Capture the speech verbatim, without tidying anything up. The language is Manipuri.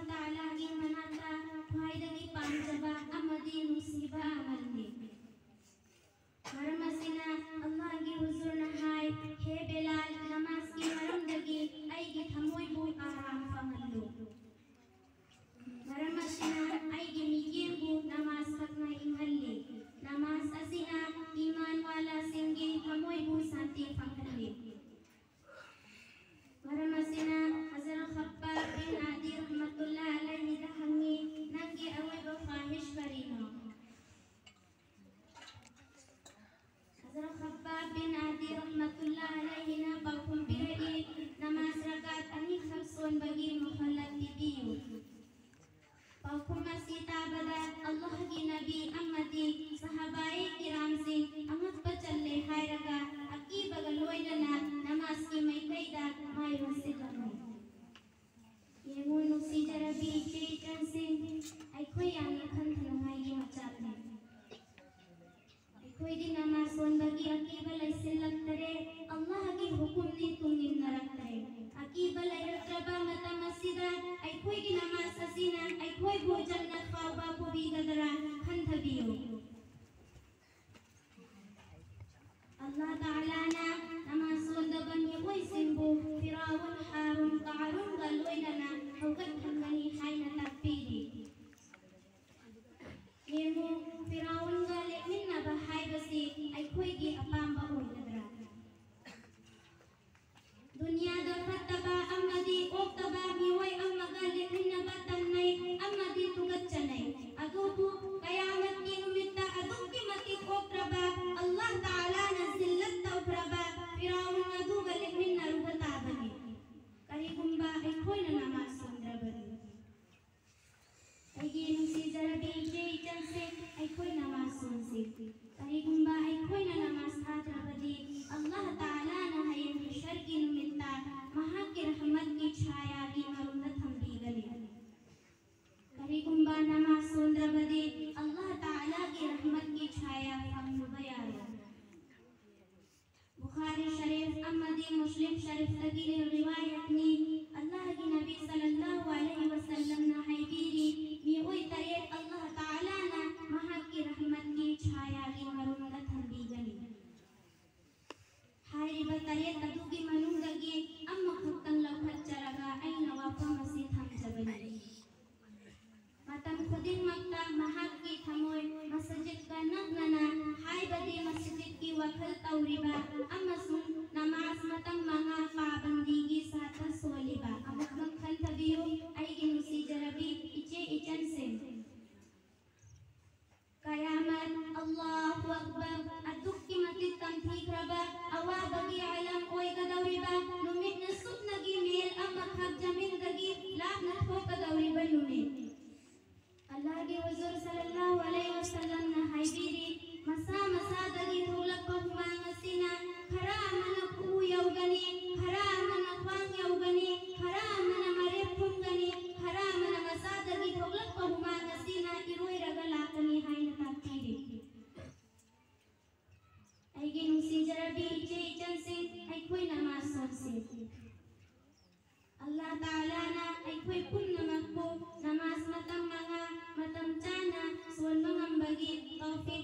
ꯇꯥꯂꯥꯒꯤ ꯃꯅꯥꯛꯇ ꯈ꯭ꯋꯥꯏꯗꯒꯤ ꯄꯥꯝꯖꯕ ꯑꯃꯗꯤ ꯅꯨꯡꯁꯤꯕ ꯑꯃꯜꯅꯤ꯫ ꯃꯔꯝ ꯑꯁꯤꯅ ꯑꯜꯂꯥꯍꯒꯤ ꯍꯨꯖꯨꯔꯅ ꯍꯥꯏ, "ꯍꯦ ꯕꯤꯂꯥꯜ, ꯅꯃꯥꯖꯀꯤ ꯃꯔꯝꯗꯒꯤ ꯑꯩꯒꯤ ꯊꯃꯣꯏꯕꯨ ꯑꯥꯔꯥꯝ ꯐꯪꯍꯜꯂꯨ"꯫ ꯃꯔꯝ ꯑꯁꯤꯅ ꯑꯩꯒꯤ ꯃꯤꯠꯌꯦꯡꯕꯨ ꯅꯃꯥꯖ ꯈꯛꯅ ꯏꯪꯍꯜꯂꯤ꯫ ꯅꯃꯥꯖ ꯑꯁꯤꯅ ꯏꯃꯥꯟ ꯋꯥꯂꯥꯁꯤꯡꯒꯤ ꯊꯃꯣꯏꯕꯨ ꯁꯥꯟꯇꯤ ꯐꯪꯍꯜꯂꯤ꯫ ꯃꯔꯝ ꯑꯁꯤꯅ ꯍꯖꯔꯠ ꯈꯞꯕꯥꯕ ꯕꯤꯟ ꯑꯗꯤ ꯔꯍꯃꯇꯨꯜꯂꯥꯍꯤ ꯑꯂꯩꯍꯤꯗ ꯍꯪꯉꯤ, "ꯅꯪꯒꯤ ꯑꯔꯣꯏꯕ ꯈ꯭ꯋꯥꯍꯤꯁ ꯀꯔꯤꯅꯣ?" ꯍꯖꯔꯠ ꯈꯞꯕꯥꯕ ꯕꯤꯟ ꯑꯗꯤ ꯔꯍꯃꯇꯨꯜꯂꯥꯍꯤ ꯑꯂꯩꯍꯤꯅ ꯄꯥꯎꯈꯨꯝ ꯄꯤꯔꯛꯏ, "ꯅꯃꯥꯖ ꯔꯀꯥꯠ ꯑꯅꯤꯈꯛ ꯁꯣꯟꯕꯒꯤ ꯃꯣꯍꯂꯠ ꯄꯤꯕꯤꯌꯨ"꯫ ꯄꯥꯎꯈꯨꯝ ꯑꯁꯤ ꯇꯥꯕꯗ ꯑꯜꯂꯥꯍꯒꯤ ꯅꯕꯤ ꯑꯃꯗꯤ ꯁꯍꯥꯕꯥꯏ ꯀꯤꯔꯥꯝꯁꯤꯡ ꯑꯉꯛꯄ ꯆꯜꯂꯦ ꯍꯥꯏꯔꯒ ꯑꯀꯤꯕꯒ ꯂꯣꯏꯅꯅ ꯅꯃꯥꯖꯀꯤ ꯃꯥꯏꯀꯩꯗ ꯃꯥꯏ ꯑꯣꯟꯁꯤꯜꯂꯝꯃꯤ꯫ ꯌꯦꯡꯉꯨ ꯅꯨꯡꯁꯤꯖꯔꯕꯤ ꯏꯆꯦ ꯏꯆꯟꯁꯤꯡ, ꯑꯩꯈꯣꯏ ꯌꯥꯝꯅ ꯈꯟꯊꯅꯉꯥꯏꯒꯤ ꯃꯆꯥꯛꯅꯤ꯫ ꯑꯩꯈꯣꯏꯗꯤ ꯅꯃꯥꯖ ꯁꯣꯟꯕꯒꯤ ꯑꯀꯤꯕ ꯂꯩꯁꯤꯜꯂꯛꯇꯔꯦ, ꯑꯜꯂꯥꯍꯒꯤ ꯍꯨꯀꯨꯝꯗꯤ ꯇꯨꯡꯏꯟꯅꯔꯛꯇꯔꯦ꯫ ꯑꯀꯤꯕ ꯂꯩꯔꯛꯇ꯭ꯔꯕ ꯃꯇꯝ ꯑꯁꯤꯗ ꯑꯩꯈꯣꯏꯒꯤ ꯅꯃꯥꯖ ꯑꯁꯤꯅ ꯑꯩꯈꯣꯏꯕꯨ ꯖꯟꯅꯠ ꯐꯥꯎꯕ ꯄꯨꯕꯤꯒꯗ꯭ꯔꯥ? ꯈꯟꯊꯕꯤꯌꯨ꯫ ꯑꯜꯂꯥꯍ ꯇꯥꯂꯥꯅ ꯅꯃꯥꯖ ꯁꯣꯟꯗꯕ ꯃꯤꯑꯣꯏꯁꯤꯡꯕꯨ ꯐꯤꯔꯥꯎꯟ, ꯍꯥꯔꯨꯟ, ꯀꯥꯔꯨꯟꯒ ꯂꯣꯏꯅꯅ ꯍꯧꯒꯠꯍꯟꯒꯅꯤ ꯍꯥꯏꯅ ꯇꯥꯛꯄꯤꯔꯤ꯫ ꯌꯦꯡꯉꯨ, ꯐꯤꯔꯥꯎꯟꯒ ꯂꯦꯞꯃꯤꯟꯅꯕ ꯍꯥꯏꯕꯁꯤ ꯑꯩꯈꯣꯏꯒꯤ ꯑꯄꯥꯝꯕ ꯑꯣꯏꯒꯗ꯭ꯔꯥ? ꯗꯨꯅꯤꯌꯥꯗ ꯐꯠꯇꯕ ꯑꯃꯗꯤ ꯑꯣꯛꯇꯕ ꯃꯤꯑꯣꯏ ꯑꯃꯒ ꯂꯦꯞꯃꯤꯟꯅꯕ ꯇꯟꯅꯩ ꯑꯃꯗꯤ ꯇꯨꯀꯠꯆꯅꯩ꯫ ꯑꯗꯨꯕꯨ ꯀꯌꯥꯃꯠꯀꯤ ꯅꯨꯃꯤꯠꯇ ꯑꯗꯨꯛꯀꯤ ꯃꯇꯤꯛ ꯑꯣꯛꯇ꯭ꯔꯕ, ꯑꯜꯂꯥꯍ ꯇꯥꯂꯥꯅ ꯖꯤꯜꯂꯠ ꯇꯧꯈ꯭ꯔꯕ ꯐꯤꯔꯥꯎꯟ ꯑꯗꯨꯒ ꯂꯦꯞꯃꯤꯟꯅꯔꯨꯕ ꯇꯥꯕꯅꯤ꯫ ꯀꯔꯤꯒꯨꯝꯕ ꯑꯩꯈꯣꯏꯅ ꯅꯃꯥꯖ ꯁꯣꯟꯗ꯭ꯔꯕꯗꯤ꯫ ꯑꯗꯨꯗꯤ ꯏꯆꯦ ꯏꯆꯟꯁꯤꯡ, ꯑꯩꯈꯣꯏ ꯅꯃꯥꯖ ꯁꯣꯟꯁꯤ꯫ ꯑꯜꯂꯥꯍ ꯇꯥꯂꯥꯅ ꯑꯩꯈꯣꯏ ꯄꯨꯝꯅꯃꯛꯄꯨ ꯅꯃꯥꯖ ꯃꯇꯝ ꯃꯉꯥ ꯃꯇꯝ ꯆꯥꯅ ꯁꯣꯟꯕ ꯉꯝꯕꯒꯤ ꯇꯧꯐꯤꯛ